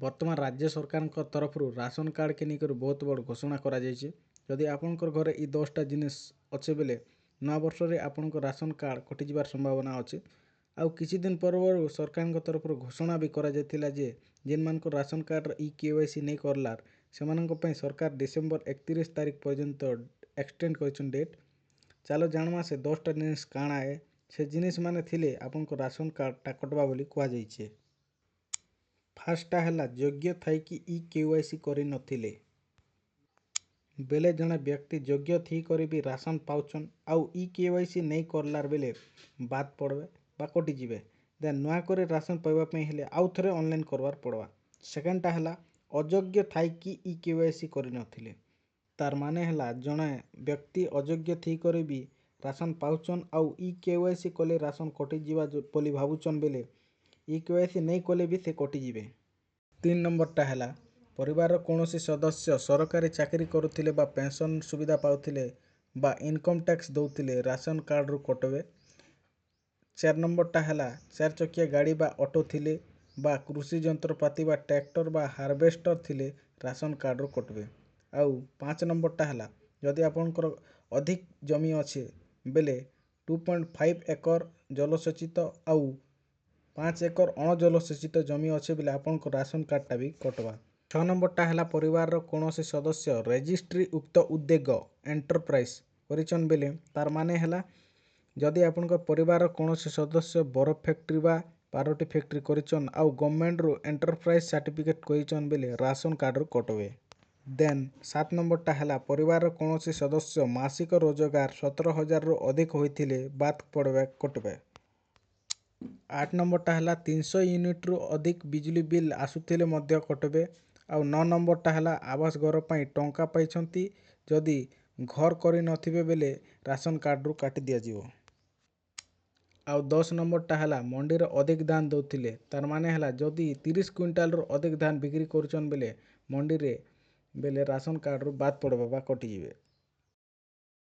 ବର୍ତ୍ତମାନ ରାଜ୍ୟ ସରକାରଙ୍କ ତରଫରୁ ରାସନ କାର୍ଡ଼କେ ନେଇକରି ବହୁତ ବଡ଼ ଘୋଷଣା କରାଯାଇଛି। ଯଦି ଆପଣଙ୍କର ଘରେ ଇ 10ଟା ଜିନିଷ୍ ଅଛେ ବେଲେ, ନୂଆ ବର୍ଷରେ ଆପଣଙ୍କ ରାସନ କାର୍ଡ଼ କଟିଯିବାର ସମ୍ଭାବନା ଅଛି। ଆଉ କିଛି ଦିନ ପୂର୍ବରୁ ସରକାରଙ୍କ ତରଫରୁ ଘୋଷଣା ବି କରାଯାଇଥିଲା ଯେ ଯେନ୍ମାନଙ୍କ ରାସନ କାର୍ଡ଼ର ଇ କେ ୱାଇ ସି ନେଇ କରଲାର୍, ସେମାନଙ୍କ ପାଇଁ ସରକାର ଡିସେମ୍ବର 31 ତାରିଖ ପର୍ଯ୍ୟନ୍ତ ଏକ୍ସଟେଣ୍ଡ କରିଛନ୍ ଡେଟ୍। ଚାଲ ଜାଣମା ସେ 10ଟା ଜିନିଷ୍ କାଣା ଏ, ସେ ଜିନିଷ୍ ମାନେ ଥିଲେ ଆପଣଙ୍କ ରାସନ କାର୍ଡ଼ଟା କଟବା ବୋଲି କୁହାଯାଇଛେ। ଫାର୍ଷ୍ଟଟା ହେଲା, ଯୋଗ୍ୟ ଥାଇକି ଇ କେ ୱାଇ ସି କରିନଥିଲେ। ବେଲେ ଜଣେ ବ୍ୟକ୍ତି ଯୋଗ୍ୟ ଥିକରି ବି ରାସନ ପାଉଛନ୍ ଆଉ ଇ କେ ୱାଇ ସି ନେଇ କରଲାର୍ ବେଲେ ବାଦ୍ ପଡ଼ବେ ବା କଟିଯିବେ। ଦେନ୍ ନୂଆ କରି ରାସନ ପାଇବା ପାଇଁ ହେଲେ ଆଉ ଥରେ ଅନଲାଇନ୍ କରବାର୍ ପଡ଼ବା। ସେକେଣ୍ଡଟା ହେଲା, ଅଯୋଗ୍ୟ ଥାଇକି ଇ କେ ୱାଇ ସି କରିନଥିଲେ। ତାର୍ ମାନେ ହେଲା, ଜଣେ ବ୍ୟକ୍ତି ଅଯୋଗ୍ୟ ଥିକରି ବି ରାସନ ପାଉଛନ୍ ଆଉ ଇ କେ ୱାଇ ସି କଲେ ରାସନ କଟିଯିବା ବୋଲି ଭାବୁଛନ୍ ବେଲେ, ଇ କେ ୱାଇ ସି ନେଇ କଲେ ବି ସେ କଟିଯିବେ। 3 ନମ୍ବରଟା ହେଲା, ପରିବାରର କୌଣସି ସଦସ୍ୟ ସରକାରୀ ଚାକିରି କରୁଥିଲେ ବା ପେନ୍ସନ୍ ସୁବିଧା ପାଉଥିଲେ ବା ଇନକମ୍ ଟ୍ୟାକ୍ସ ଦଉଥିଲେ, ରାସନ କାର୍ଡ଼ରୁ କଟବେ। 4 ନମ୍ବରଟା ହେଲା, ଚାରି ଚକିଆ ଗାଡ଼ି ବା ଅଟୋ ଥିଲେ ବା କୃଷି ଯନ୍ତ୍ରପାତି ବା ଟ୍ରାକ୍ଟର ବା ହାରଭେଷ୍ଟର ଥିଲେ ରାସନ କାର୍ଡ଼ରୁ କଟବେ। ଆଉ 5 ନମ୍ବରଟା ହେଲା, ଯଦି ଆପଣଙ୍କର ଅଧିକ ଜମି ଅଛେ ବେଲେ, 2.5 ଏକର ଜଳସେଚିତ ଆଉ 5 ଏକର ଅଣଜଳସେଚିତ ଜମି ଅଛେ ବେଲେ, ଆପଣଙ୍କ ରାସନ କାର୍ଡ଼ଟା ବି କଟବା। 6 ନମ୍ବରଟା ହେଲା, ପରିବାରର କୌଣସି ସଦସ୍ୟ ରେଜିଷ୍ଟ୍ରି ଉକ୍ତ ଉଦ୍ୟୋଗ ଏଣ୍ଟରପ୍ରାଇଜ କରିଛନ୍ ବେଲେ। ତାର୍ ମାନେ ହେଲା, ଯଦି ଆପଣଙ୍କ ପରିବାରର କୌଣସି ସଦସ୍ୟ ବରଫ ଫ୍ୟାକ୍ଟ୍ରି ବା ପାଉରୁଟି ଫ୍ୟାକ୍ଟ୍ରି କରିଛନ୍ ଆଉ ଗଭର୍ଣ୍ଣମେଣ୍ଟରୁ ଏଣ୍ଟରପ୍ରାଇଜ ସାର୍ଟିଫିକେଟ୍ କରିଛନ୍ ବେଲେ, ରାସନ କାର୍ଡ଼ରୁ କଟବେ। ଦେନ୍ 7 ନମ୍ବରଟା ହେଲା, ପରିବାରର କୌଣସି ସଦସ୍ୟ ମାସିକ ରୋଜଗାର 17,000ରୁ ଅଧିକ ହୋଇଥିଲେ ବାଦ୍ ପଡ଼ବେ, କଟବେ। 8 ନମ୍ବରଟା ହେଲା, 300 ୟୁନିଟ୍ରୁ ଅଧିକ ବିଜୁଳି ବିଲ୍ ଆସୁଥିଲେ ମଧ୍ୟ କଟବେ। ଆଉ 9 ନମ୍ବରଟା ହେଲା, ଆବାସ ଘର ପାଇଁ ଟଙ୍କା ପାଇଛନ୍ତି, ଯଦି ଘର କରିନଥିବେ ବେଲେ ରାସନ କାର୍ଡ଼ରୁ କାଟି ଦିଆଯିବ। ଆଉ 10 ନମ୍ବରଟା ହେଲା, ମଣ୍ଡିରେ ଅଧିକ ଧାନ ଦଉଥିଲେ। ତାର୍ ମାନେ ହେଲା, ଯଦି 30 କୁଇଣ୍ଟାଲରୁ ଅଧିକ ଧାନ ବିକ୍ରି କରୁଛନ୍ ବେଲେ ମଣ୍ଡିରେ ବେଲେ, ରାସନ କାର୍ଡ଼ରୁ ବାଦ ପଡ଼ବେ ବା କଟିଯିବେ।